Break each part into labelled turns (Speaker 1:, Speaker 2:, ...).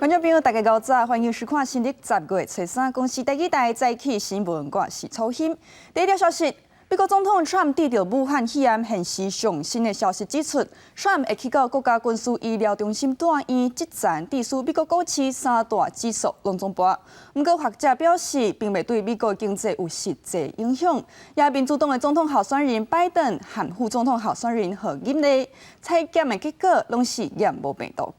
Speaker 1: 觀眾朋友，大家𠢕早，歡迎收看新曆10月初三公視第二台早起新聞，我是楚欣。第一條消息，美國總統川普得著武漢肺炎現時上新的消息指出，川普會去到國家軍事醫療中心住院，這層致使美國股市三大指數攏總跌。毋過學者表示，並袂對美國經濟有實際影響。也民主黨的總統候選人拜登和副總統候選人賀錦麗採檢的結果攏是驗無病毒。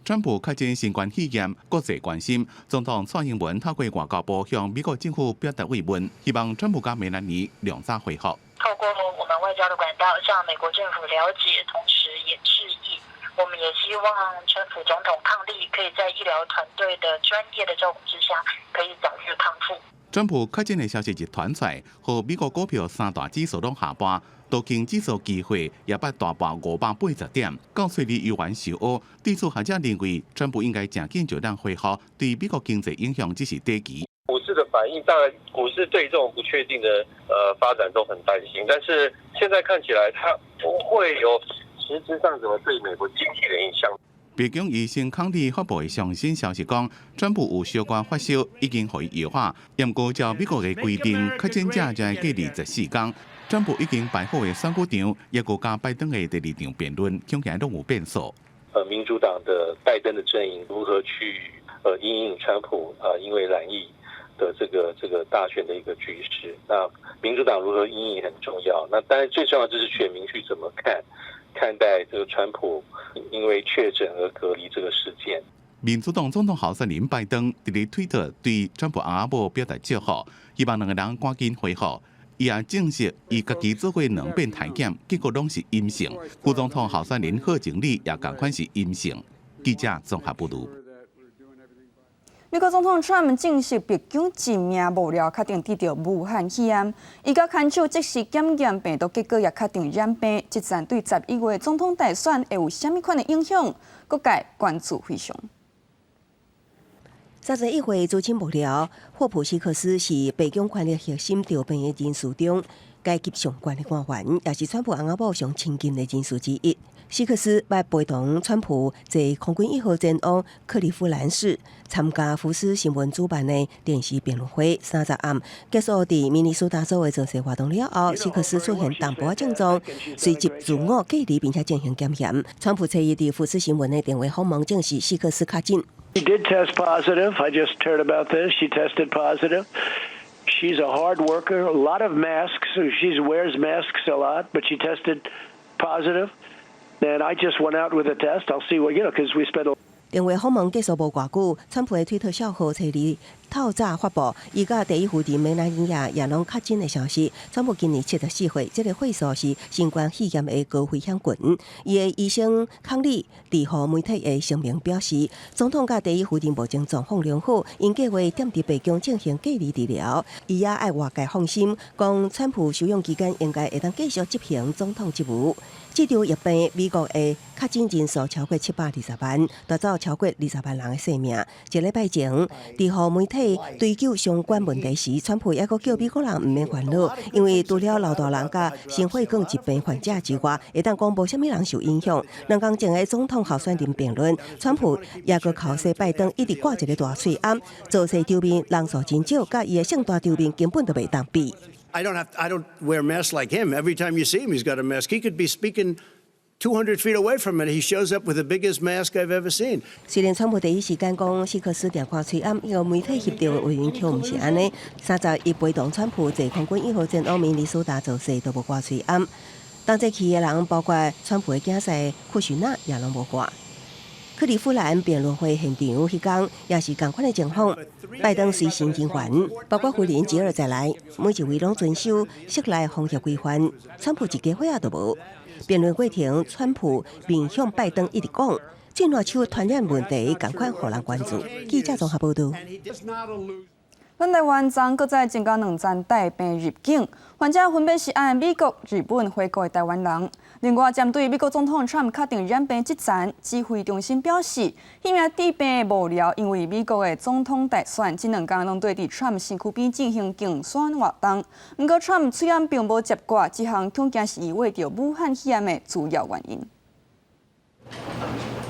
Speaker 2: 川普確診新冠肺炎，國際關心。總統蔡英文透過外交部向美國政府表達慰問，希望川普佮梅蘭妮量早恢復。
Speaker 3: 透過我們外交的管道向美國政府了解，同時也致意。我們也希望川普總統伉儷可以在醫療團隊的專業的照顧之下，可以早日康復。
Speaker 2: 川普確診的消息一傳出來，予美國股票三大指數攏下跌，道瓊指數期貨也捌大跌580點。到歲日猶原受烏，對此學者認為，川普應該誠緊就當恢復，對美國經濟影響只是短期。
Speaker 4: 股市的反應，當然股市對這種不確定的發展都很擔心，但是現在看起來，它不會有實質上怎麼對美國經濟的影響。
Speaker 2: 白宮醫生康利發布的上新消息講，川普有小可發燒，已經予伊藥化。毋過照美國的規定，確診者就愛隔離14天。川普已經排好的選舉場，抑閣佮拜登的第二場辯論，恐驚攏有變數。
Speaker 5: 民主黨的拜登的陣營如何去因應川普啊，因為染疫的這個大選的一個局勢？那民主黨如何因應很重要。那當然最重要就是選民去怎麼看待這個川普因為確診而隔離這個事件。
Speaker 2: 民主黨總統候選人拜登佇咧推特對川普翁仔某表達祝福，希望兩个人趕緊恢復。伊也證實，伊家己做過兩遍體檢，結果攏是陰性。副總統候選人賀錦麗也仝款是陰性。記者綜合報導。
Speaker 1: 美國總統川普證實，白宮一名幕僚確定得著武漢肺炎，伊佮牽手即時檢驗病毒結果也確定染病。這陣對11月總統大選會有啥物款的影響？各界關注非常。
Speaker 6: 31歲資深幕僚霍普希克斯是白宮權力核心著病的人士中，階級上懸的官員，也是川普翁仔某上親近的人士之一。希克斯捌陪同川普坐空軍一號前往克利夫蘭市參加福斯新聞主辦的電視辯論會。30暗結束佇明尼蘇達州的造勢活動了後，希克斯出現淡薄仔症狀，隨即自我隔離並且進行檢驗。川普初一佇福斯新聞的電話訪問證實希克斯確診。
Speaker 7: She did test positive. I just heard about this. She tested positive. She's a hard worker. A lot of masks. She wears masks a lot, but she tested positive. And I just went out with a test. I'll see what, because we spent a
Speaker 6: 電話訪問結束無偌久，川普的推特小號初二透早發布，伊佮第一夫人梅蘭妮亞也攏確診的消息。川普今年74歲，這個歲數是新冠肺炎的高危險群。伊的醫生康利佇予媒體的聲明表示，總統佮第一夫人目前狀況良好，𪜶計劃踮佇白宮進行隔離治療。伊也愛外界放心，講川普休養期間應該會當繼續執行總統職務。這場疫病，美國的確診人數超過720萬，奪走超過20萬人的性命。一禮拜前，佇予媒體追究相關問題時，川普猶閣叫美國人毋免煩惱，因為除了老大人佮心血管疾病患者之外，會當講無啥物人受影響。兩工前的總統候選人辯論，川普猶閣剾洗拜登一直掛一个大喙罨，造勢場面人數真少，佮伊的盛大場面根本就袂當比。
Speaker 7: I don't wear masks like him. Every time you see him, he's got a mask. He could be speaking 200 feet away from it. He shows up with the biggest mask I've ever seen.
Speaker 6: 雖然川普第一時間講希克斯定掛喙罨，伊個媒體翕著的畫面卻毋是按呢。31陪同川普坐空軍一號前往明尼蘇達造勢都無掛喙罨。同齊去的人包括川普的囝婿庫許納也攏無掛。克利夫蘭辯論會現場彼工也是仝款的情況，拜登隨行人員，包括夫人吉爾在內，每一位攏遵守室內防疫規範。川普一家伙仔都無。辯論過程，川普面向拜登一直講，喙瀾手傳染問題仝款予人關注。記者綜合報導。
Speaker 1: 咱台灣昨閣再增加兩宗帶病入境，患者分別是按美國、日本回國的台灣人。另外，針對美國總統川普確定染病這層，指揮中心表示，彼名致病的幕僚因為美國的總統大選，這兩工攏對佇川普身軀邊進行競選活動。毋過，川普喙罨並無接掛，這項恐驚是伊患著武漢肺炎的主要原因。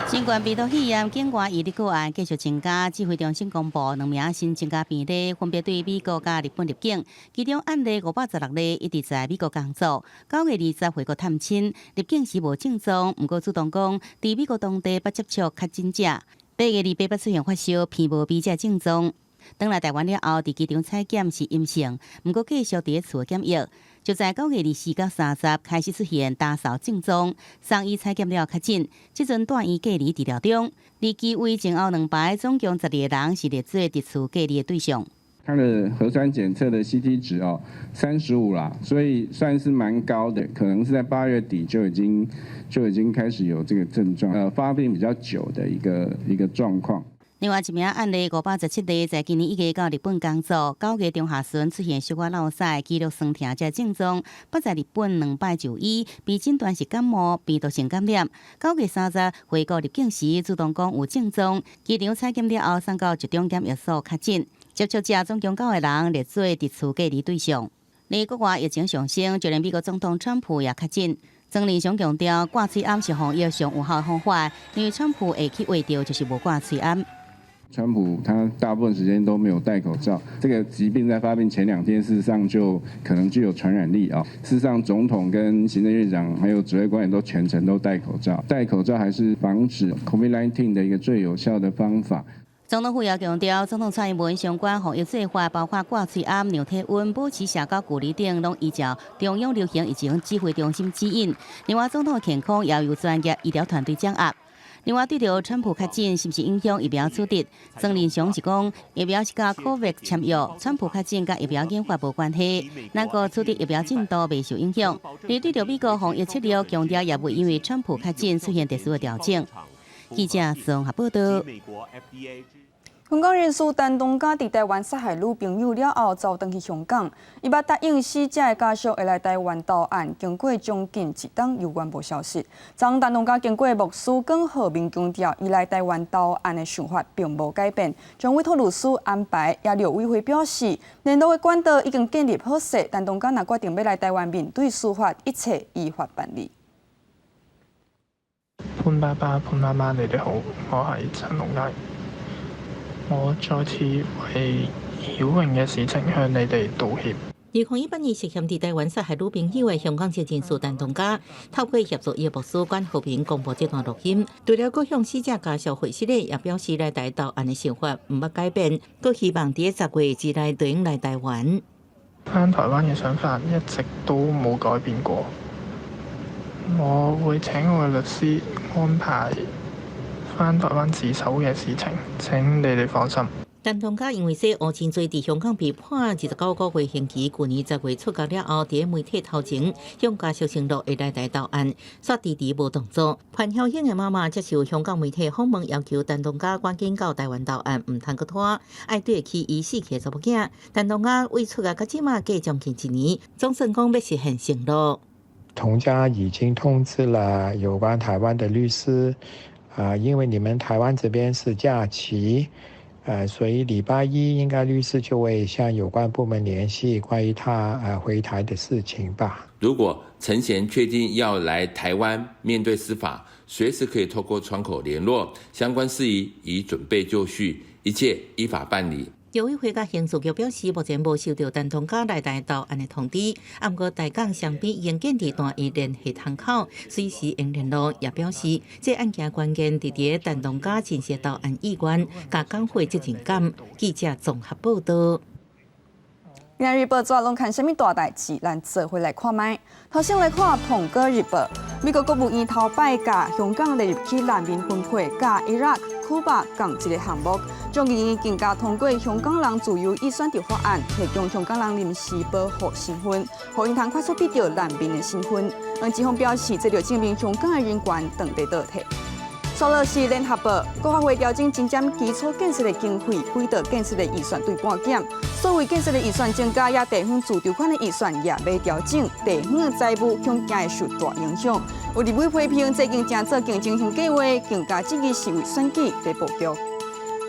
Speaker 8: 新冠病毒肺炎境外移入個案繼續增加，指揮中心公布兩名新增加病例，分別對美國佮日本入境，其中案例516例一直在美國工作，9月20回國探親，入境時無症狀，毋過主動講佇美國當地捌接觸確診者，8月28捌出現發燒、鼻無鼻這症狀，轉來台灣了後，佇機場採檢是陰性，毋過繼續佇咧厝檢疫。就在9月24到30開始出現焦嗽症狀，送醫採檢了確診，這陣住院隔離治療中。而機位前後兩排總共12個人是列做佇厝隔離的對象。
Speaker 9: 他的核酸檢測的 CT 值哦，35啦，所以算是蠻高的，可能是在8月底就已經開始有這個症狀，發病比較久的一個狀況。
Speaker 8: 另外一名案例517例，在今年1月到日本工作，9月中下旬出現小可落屎、肌肉痠疼這症狀，捌在日本兩擺就醫，被診斷是感冒、病毒性感染。9月30回國入境時，主動講有症狀，機場採檢了後送到集中檢疫所確診。接觸者總共九個人列做佇厝隔離對象。而國外疫情上升，就連美國總統川普也確診。曾仁祥強調，掛喙罨是防疫上有效的方法，因為川普會去畫著就是無掛喙罨。
Speaker 9: 川普他大部分時間都沒有戴口罩，這個疾病在發病前2天，事實上就可能具有傳染力啊。事實上，總統跟行政院長還有指揮官員都全程都戴口罩，戴口罩還是防止 COVID-19 的一個最有效的方法。
Speaker 8: 總統府也強調，總統蔡英文相關防疫做法，包括掛喙罨、量體溫、保持社交距離等，攏依照中央流行疫情指揮中心指引。另外，總統的健康也由專業醫療團隊掌握。另外，對著川普確診是毋是影響疫苗取得，曾仁祥是講疫苗是佮 COVAX 簽約，川普確診佮疫苗研發無關係，咱國取得疫苗進度袂受影響。而對著美國防疫策略，強調也袂因為川普確診出現特殊的調整。記者綜合報道。
Speaker 1: 香港人士陳同佳佇台灣殺害女朋友了後，走轉去香港。伊捌答應死者的家屬會來台灣投案，經過將近一冬猶原無消息。昨昏陳同佳經過牧師耿浩明強調，伊來台灣投案的想法並無改變，將委託律師安排。也陸委會表示，聯絡的管道已經建立好勢，陳同佳若決定欲來台灣面對司法，一切依法辦理。
Speaker 10: 潘爸爸、潘媽媽，你哋好，我係陳龍佳。我再次為曉穎嘅事情向你哋道歉。
Speaker 11: 2018年涉嫌佇台灣殺害女朋友的香港籍人士陳同佳，透過協助伊的牧師管和平公布這段錄音。除了閣向死者家屬回信咧，也表示來台投案的想法毋捌改變，閣希望佇10月之內就會來台灣。
Speaker 10: 返台灣嘅想法一直都冇改變過。我會請我嘅律師安排返台灣自首嘅事情，請你哋放心。
Speaker 11: 陳同佳因為洗烏錢罪，佇香港被判29個月刑期，舊年10月出獄了後，佇媒體頭前向家屬承諾會來台投案，煞遲遲無動作。潘曉穎的媽媽接受香港媒體訪問，要求陳同佳趕緊到台灣投案，毋通閣拖，愛對得起伊死去的查某囝。陳同佳為出獄到這馬過將近一年，總算講欲實現承諾。
Speaker 12: 童家已經通知了有關台灣的律師，啊，因為你們台灣這邊是假期。所以禮拜一應該律師就會向有關部門聯繫關於他回台的事情吧。
Speaker 13: 如果陳賢確定要來台灣面對司法，隨時可以透過窗口聯絡，相關事宜已準備就緒，一切依法辦理。
Speaker 11: 陸委會佮刑事局表示，目前無收到陳同佳來台投案的通知，毋過台港雙邊已經建立單一聯繫窗口，隨時會聯絡。也表示，這案件關鍵佇佇陳同佳真實投案意願，佮港會責任感。記者綜合報道。
Speaker 1: 今仔日報紙攏看啥物大代誌？咱做伙來看覓。頭先來看《蘋果日報》，美國國務院頭擺共香港列入去難民分配，佮伊拉克、古巴仝一个項目，眾議院更加通過香港人自由意選擇法案，提供香港人臨時保護身份，予𪜶通快速得著難民的身份。黃之鋒表示，這就證明香港的人權當地倒退。煞落是聯合報，國發會調整精簡基礎建設的經費，軌道建設的預算對半減，所謂建設的預算增加，也地方自籌款的預算也欲調整，地方的財務恐驚會受大影響。有立委批評，最近正做競爭性計劃，更加質疑是為選舉佇布局。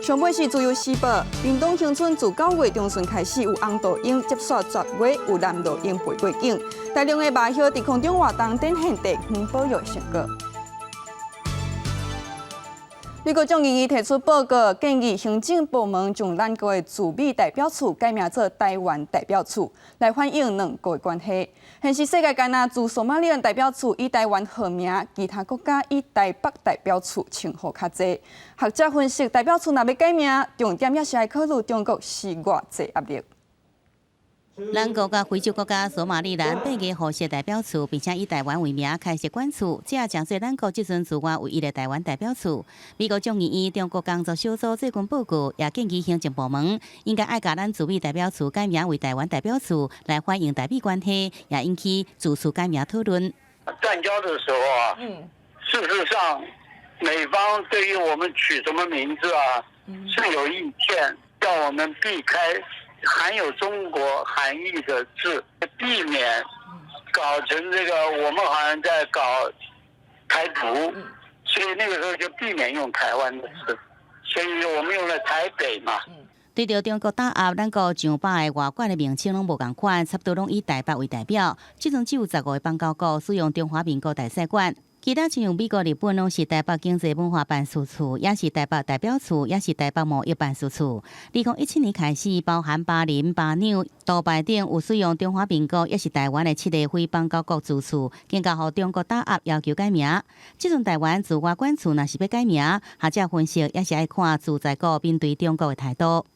Speaker 1: 上尾是自由時報，屏東恆春自9月中旬開始有紅豆鷹接續10月有藍鷺鷹飛過境，大量的麻葉佇空中活動，展現地方保育成果。美國眾議院提出報告，建議行政部門將咱國的駐美代表處改名做台灣代表處，來反映兩國的關係。現時世界干焦駐索馬利蘭代表處以台灣號名，其他國家以台北代表處稱呼較濟。學者分析，代表處若欲改名，重點也是愛考慮中國施偌濟壓力。
Speaker 8: 咱國佮非洲國家索馬利蘭八月互設代表處，並且以台灣為名開設館處，這也成做咱國這陣駐外唯一的台灣代表處。美國眾議院中國工作小組最近報告，也建議行政部門應該愛共咱駐美代表處改名為台灣代表處，來反映台美關係，也引起駐處改名討論。
Speaker 14: 斷交的時候啊，事實上美方對於我們取什麼名字啊，是有意見，叫我們避開含有中國含義的字，避免搞成這個我們好像在搞台獨，所以那個時候就避免用台灣的字，所以我們用了台北嘛。
Speaker 8: 對著中國打壓，咱國上百个外館的名稱攏無仝款，差不多攏以台北為代表。這陣只有15个邦交國使用中華民國大使館。其他像美國、日本攏是台北經濟文化辦事處，也是台北代表處，也是台北貿易辦事處。2017年開始，包含巴林、巴紐、杜拜等有使用中華民國，也是台灣的七个非邦交國駐處，更加予中國打壓，要求改名。這陣台灣駐外館處若是欲改名，學者分析也是愛看駐在國面對中國的態度。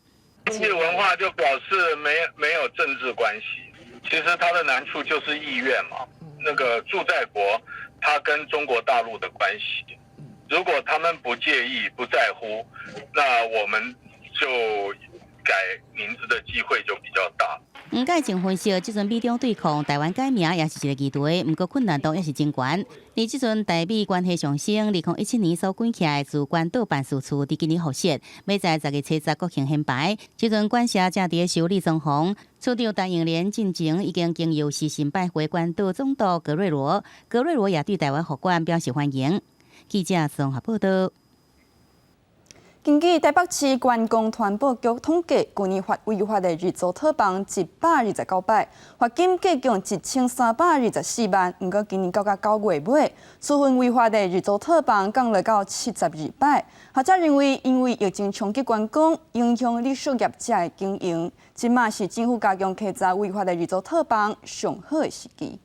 Speaker 15: 經濟文化就表示沒有政治關係，其實它的難處就是意願嘛。那個駐在國。他跟中國大陸的關係，如果他們不介意、不在乎，那我們就改名字的機會就比較大。
Speaker 8: 黃介正分析，這陣美中對抗，台灣改名也是一個議題，毋過困難度也是真懸。而這陣台美關係上升，2017年所關起來的駐關島辦事處，佇今年復設，欲在10月初10國慶掀牌。這陣館舍正佇咧修理裝潢，處長陳英蓮進前已經經由視訊拜會關島總督格瑞羅，格瑞羅也對台灣復館表示歡迎。記者綜合報道。
Speaker 1: 根據台北市觀光團報局統計，舊年罰違法的日租套房129擺，罰金計共1324萬。毋過今年到甲9月尾，處分違法的日租套房降落到72擺。學者認為，因為疫情衝擊觀光，影響旅宿業者的經營，這馬是政府加強稽查違法的日租套房上好的時機。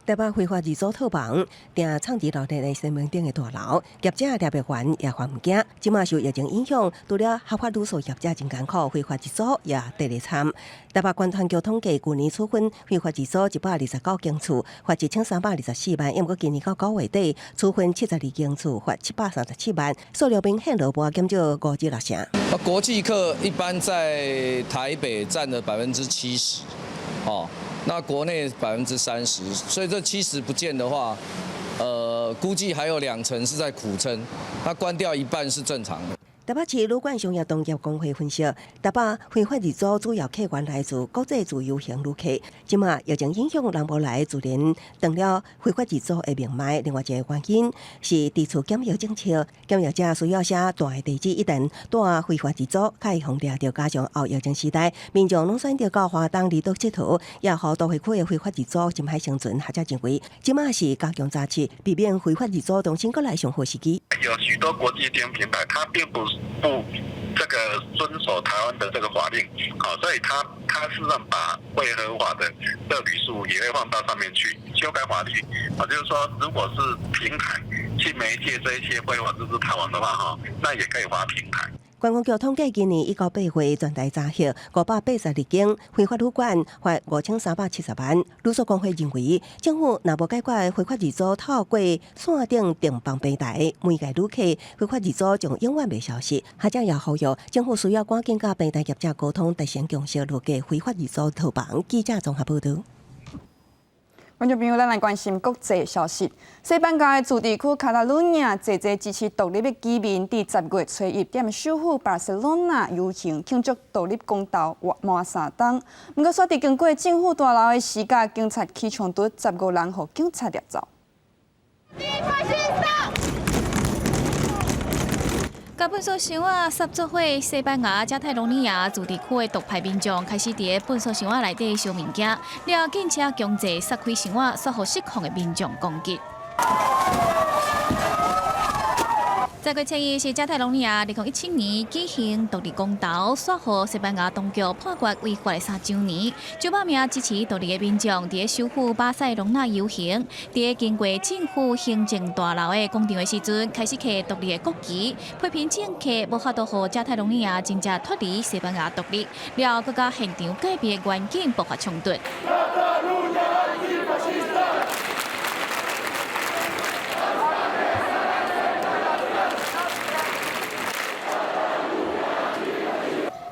Speaker 6: 台北非法日租套房，定藏佇老熱的西門町的大樓，業者特別煩也煩毋驚。這馬受疫情影響，除了合法旅宿業者真艱苦，非法日租也特別慘。台北觀團局統計，舊年處分非法日租129間厝，罰1324萬，毋過今年到9月底，處分72間厝，罰737萬，數量明顯落無減少5至6成。
Speaker 16: 國際客一般在台北佔了70%，哦。那國內30%，所以這70不見的話，估計還有2成是在苦撐，那關掉一半是正常的。
Speaker 6: 台北市旅館商業同業公會分析，台北非法日租主要客源來自國際自由行旅客，這馬疫情影響人無來，自然斷了非法日租的命脈。另外一個原因是佇厝檢疫政策，檢疫者需要寫大的地址，一旦蹛非法日租，較會予掠著。加上後疫情時代，民眾攏選擇到花東離島𨑨迌，也予都會區的非法日租真歹生存。學者認為，這馬是加強查緝，避免非法日租重新閣來上好時機。
Speaker 17: 有許多國際訂平台，它並不不這個遵守台灣的這個法令，好，所以他事實上把未合法的這旅宿也會放到上面去修改法律，啊，就是說如果是平台去媒介這一些非法日租套房的話，哈，那也可以罰平台。
Speaker 6: 觀光局統計，今年一到8月全台查獲582間非法旅館，罰5370萬。旅宿公會認為，政府若無解決非法日租，透過線頂訂房平台媒介旅客非法日租將永遠袂消失。學者也呼籲政府需要趕緊佮平台業者溝通，達成共識，落架非法日租套房。記者綜合報道。
Speaker 1: 觀眾朋友，咱來關心國際消息。西班牙的自治區卡塔盧尼亞，濟濟支持獨立的居民，佇10月初一踮首府巴塞羅那遊行慶祝獨立公投滿3冬。毋過，煞佇經過政府大樓的時，佮警察起衝突，15人予警察掠走。
Speaker 18: 共糞埽箱仔捒做伙，西班牙加泰羅尼亞自治區的獨派民眾開始佇咧糞埽箱仔內底燒物件，了後警車強制撒開箱仔，煞予失控的民眾攻擊。10月初一是加泰隆尼亞2017年舉行獨立公投，煞予西班牙當局判決違法的3週年。900名支持獨立的民眾佇首府巴塞隆納遊行，佇經過政府行政大樓的廣場的時陣，開始提獨立的國旗，批評政客無法度予加泰隆尼亞真正脫離西班牙獨立，了後閣佮現場隔壁願景爆發衝突。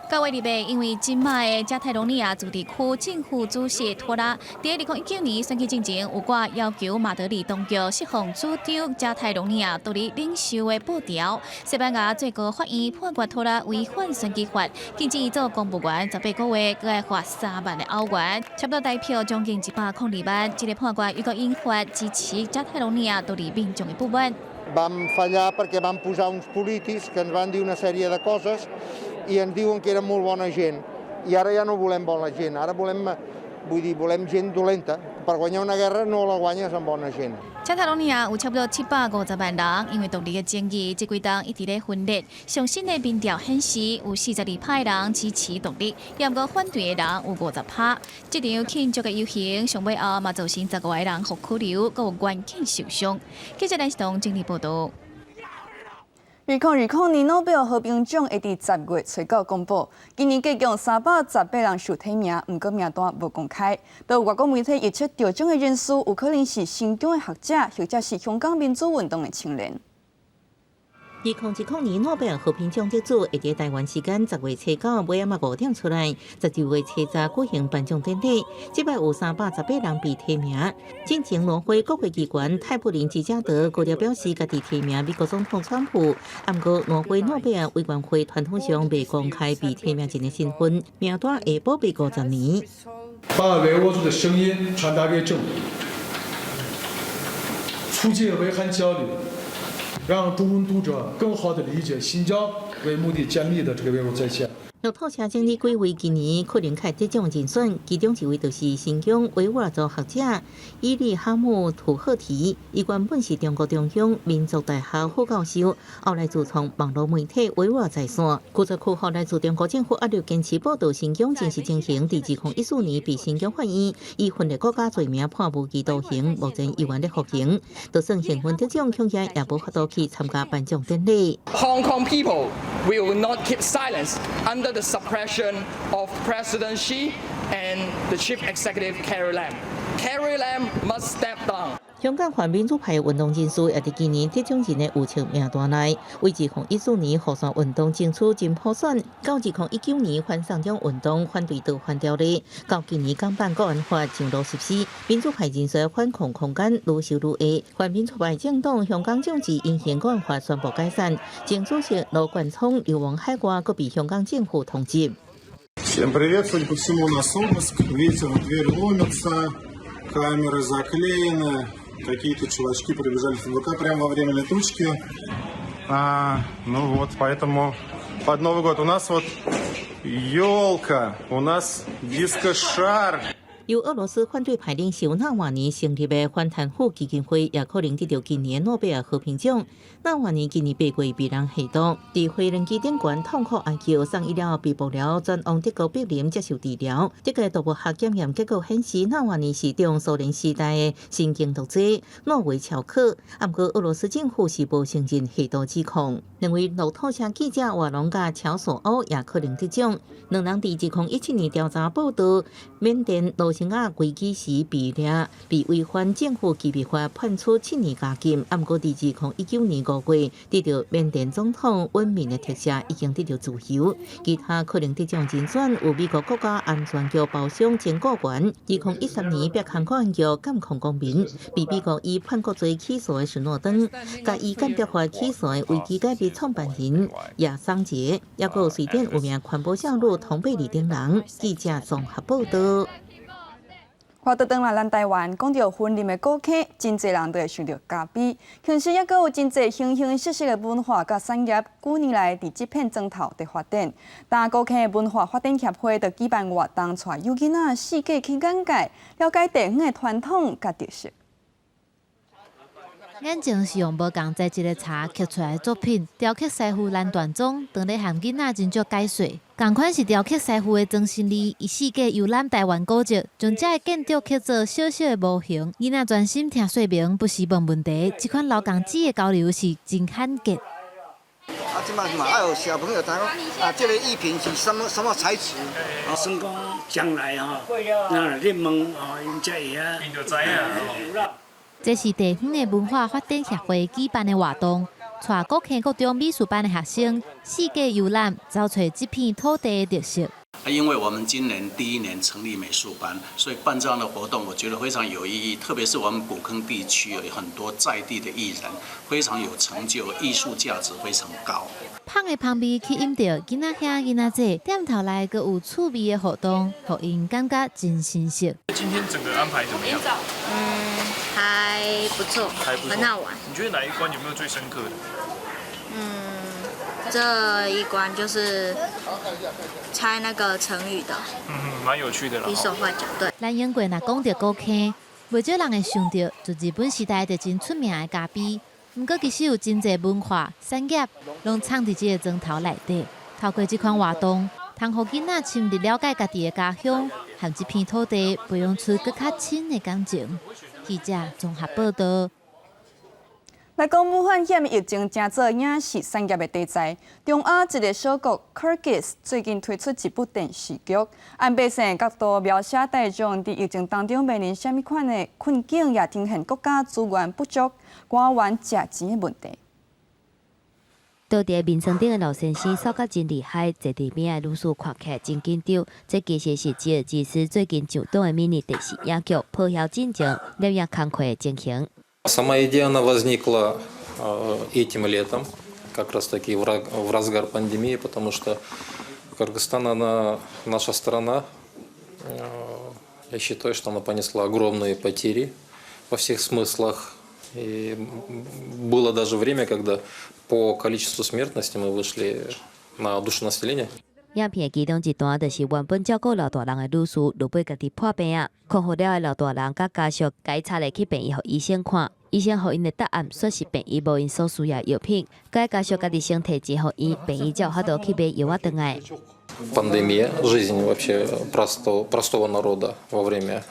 Speaker 18: 9月2日，因為這擺的加泰隆尼亞自治區政府主席托拉，佇2019年選舉進前有掛要求馬德里當局釋放主張加泰隆尼亞獨立領袖的布條。西班牙最高法院判決托拉違反選舉法，禁止伊做公務員18個月，閣愛罰3萬的歐元，差不多台票將近102萬。這個判決又閣引發支持加泰隆尼亞獨立民眾的不滿。
Speaker 19: Vam fallar perquè vam posar uns polítics que ens van dir una sèrie de coses i ens diuen que eren molt bona gent. I ara ja no volem bona gent, ara volem, vull dir, volem gent dolenta. Per guanyar una guerra no la guanyes amb bona gent.
Speaker 18: 加泰隆尼亞有差不多750萬人，因為獨立的爭議，這幾冬一直咧分裂。上新的民調顯示，有42%的人支持獨立，也毋過反對的人有50%。這場慶祝的遊行上尾後嘛，造成15個人予拘留，閣有員警受傷。記者連世東整理報道。
Speaker 1: 2020年諾貝爾和平獎會佇10月初九公布，今年計共318人受提名，毋過名單無公開。都有外國媒體預測得獎的人士有可能是新疆的學者，或者是香港民主運動的青年。
Speaker 11: 2020年諾貝爾和平獎得主會佇台灣時間10月初九尾暗仔5點出來，12月初十舉行頒獎典禮。這擺有318人被提名。進前挪威國會議員泰布林芝加德高調表示，家己提名美國總統川普。毋過挪威諾貝爾委員會傳統上未公開被提名人的身份，名單會保密50年。
Speaker 20: 把維吾爾族的聲音傳達給政府，促進維漢交流。讓中文讀者更好地理解新疆為目的建立的這個維吾爾在線。
Speaker 11: 路透社整理幾位今年可能較得獎人選，其中一位就是新疆維吾爾族學者伊力哈木·土赫提，伊原本是中國中央民族大學副教授，後來自創網絡媒體維吾爾在線，負責屈服來自中國政府壓力，堅持報導新疆真實情形。佇2014年被新疆法院以分裂國家罪名判無期徒刑，目前猶原咧服刑。就算幸運得獎，恐驚也無法度去參加頒獎典禮。
Speaker 21: Hong Kong people will not keep silence under the suppression of President Xi and the Chief Executive Carrie Lam. Carrie Lam must step down.
Speaker 11: 香港泛民主派運動人士也佇今年得獎人的預測名單內，為2014年雨傘運動爭取真普選，到2019年反送中運動反對逃犯條例，到今年港版國安法上路實施，民主派人士反抗空間愈收愈狹。泛民主派政黨香港眾志因應國安法宣布解散，前主席羅冠聰流亡海外，閣被香港政府通緝。
Speaker 22: Всем привет, судя по всему, у нас обыск. Видите, в дверь ломятся, камеры заклеены. Какие-то чувачки прибежали в ФБК прямо во время летучки. А, ну вот, поэтому под Новый год у нас вот елка, у нас диско-шар.
Speaker 11: 由俄羅斯反對派領袖納瓦尼成立的反貪腐基金會，也可能得著今年諾貝爾和平獎。納瓦尼今年8月被人下毒，佇飛輪機頂懸痛苦哀求，送醫了後被捕了，轉往德國柏林接受治療。這個毒物學檢驗結果顯示，納瓦尼是中蘇聯時代的神經毒劑諾維喬克。毋過俄羅斯政府是無承認下毒指控。兩位路透社記者瓦隆佮喬索歐也可能得獎。兩人佇2017年調查報導緬甸羅興亞危機時被掠，被違反政府機密法判處7年監禁。毋過佇2019年5月，得著緬甸總統允敏的特赦，已經得著自由。其他可能得獎人選有美國國家安全局包商前僱員，2013年迫空國安局監控公民，被美國以叛國罪起訴的斯諾登，共以間諜法起訴的維基解密創辦人亞桑傑，抑閣有瑞典有名環保少女童貝里等人。記者綜合報導。
Speaker 1: 話倒轉來，咱台灣講著雲林的古坑，真濟人都會想著咖啡。其實抑閣有真濟形形色色的文化佮產業，幾年來佇這片磚頭佇發展。大古坑的文化發展協會就舉辦活動，帶幼囡仔四界去眼界，了解地方的傳統佮特色。
Speaker 3: 眼前是用無仝材質的柴刻出來的作品，雕刻師傅藍段宗當咧和囡仔斟酌解說。仝款是雕刻師傅的曾新利，伊四界遊覽臺灣古蹟，將這个建築刻做小小的模型。囡仔專心聽說明，不時問問題。這款老共子的交流是真罕見。
Speaker 4: 啊，這擺嘛愛予小朋友知影講，啊，這个藝品是啥物啥物材質？
Speaker 23: 算講將來吼，若你問吼，𪜶才會曉。
Speaker 24: 𪜶就知影。
Speaker 3: 這是地方的文化發展協會舉辦的活動，帶古坑國中美術班的學生四界遊覽，找揣這片土地的特色。
Speaker 25: 啊，因為我們今年第一年成立美術班，所以辦這樣的活動，我覺得非常有意義。特別是我們古坑地區有很多在地的藝人，非常有成就，藝術價值非常高。
Speaker 3: 芳的芳味吸引著囡仔兄、囡仔姊，店頭內閣有趣味的活動，予𪜶感覺真新鮮。
Speaker 24: 今天整個安排怎麼樣？
Speaker 26: 嗯，還不錯，
Speaker 24: 還不錯，
Speaker 26: 很好玩。
Speaker 24: 你覺得哪一關有沒有最深刻的？
Speaker 26: 嗯，這一關就是猜那個成語的。
Speaker 24: 嗯，蠻有趣的啦。
Speaker 26: 比手畫腳，對。
Speaker 3: 咱英國若講著古坑，袂少人會想著自日本時代就真出名的咖啡。毋過其實有真濟文化產業，攏藏佇這个磚頭內底。透過這款活動，通予囡仔深入了解家己的家鄉和這片土地，培養出閣較深的感情。記者綜合報導。
Speaker 1: 來講武漢肺炎疫情成做影視產業的題材，中亞一个小國 Kyrgyz 最近推出一部電視劇，按百姓的角度描寫大眾佇疫情當中面臨啥物款的困境，也呈現國家資源不足、官員食錢的問題。
Speaker 27: 倒佇眠床頂的老先生瘦甲真厲害，坐佇邊的女士看起來真緊張。這其實是吉爾吉斯最近上檔的迷你電視影劇《破曉進前》攝影工課的情形。
Speaker 28: Сама идея она возникла этим летом, как раз таки в разгар пандемии, потому что Кыргызстан, она наша страна, я считаю, что она понесла огромные потери во всех смыслах. И было даже время, когда по количеству смертности мы вышли на душу населения.
Speaker 27: 影片的其中一段就是原本照顧老大人的女士，落尾家己破病啊，康復了的老大人佮家屬共伊插入去病院予醫生看，醫生予𪜶的答案說是病院無𪜶所需要的藥品，該家屬家己先提錢予醫，病院才有法度去買藥仔轉來。
Speaker 28: Пандемия, жизнь вообще простого народа во время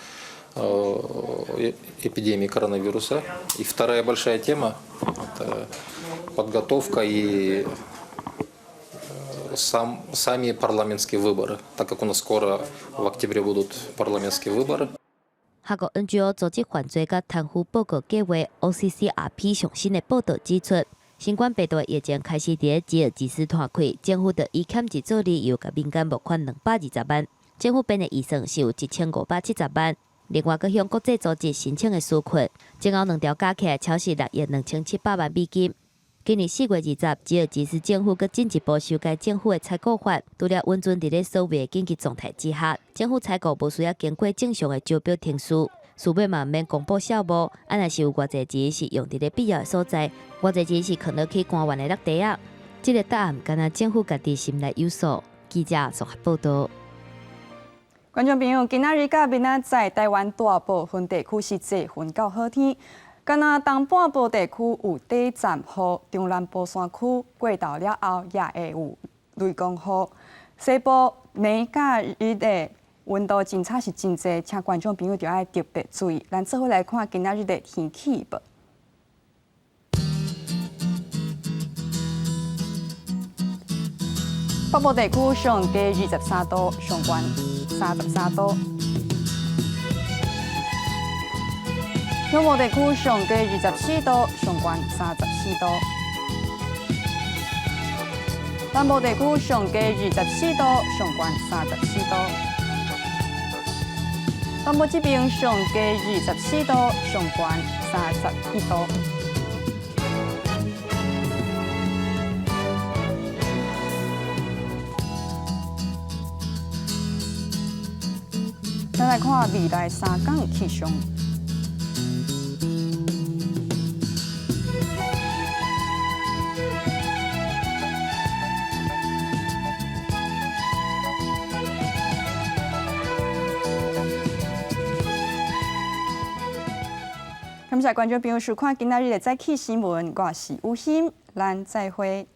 Speaker 28: эпидемии коронавируса. И вторая большая тема – это подготовка и сами парламентские выборы, так как у нас скоро в октябре будут парламентские выборы.
Speaker 27: 哈國 NGO 組織犯罪佮貪腐報告計劃 OCCRP 上新的報導指出，新冠病毒疫情開始佇吉爾吉斯湠開，政府就以欠錢做理由，共民間募款220萬，政府編的預算是有1570萬，另外閣向國際組織申請的紓困，前後兩條加起來超過6億2700萬美金。今年4月20，吉爾吉斯政府閣進一步修改政府的採購法，除了允准佇咧所謂的緊急狀態之下，政府採購無需要經過正常的招標程序，事尾嘛毋免公布數目，啊若是有偌濟錢是用佇咧必要的所在，偌濟錢是囥落去官員的落袋仔。這个答案敢若政府家己心內有數。記者綜合報導。
Speaker 1: 觀眾朋友，今仔日佮明仔載，臺灣大部分地區是濟雲到好天。敢若東半部地區有短暫雨，中南部山區過晝了後也會有雷公雨。西部暝佮日的溫度真差是真濟，請觀眾朋友著愛特別注意。咱做伙來看今仔日的天氣預報。北部地區上低23度，上懸33度。中部地區上低24度，上懸34度。南部地區上低24度，上懸34度。東部這邊上低24度，上懸31度。咱來看未來3天氣象。感謝觀眾朋友收看今仔日的早起新聞，我是吳欣，咱再會。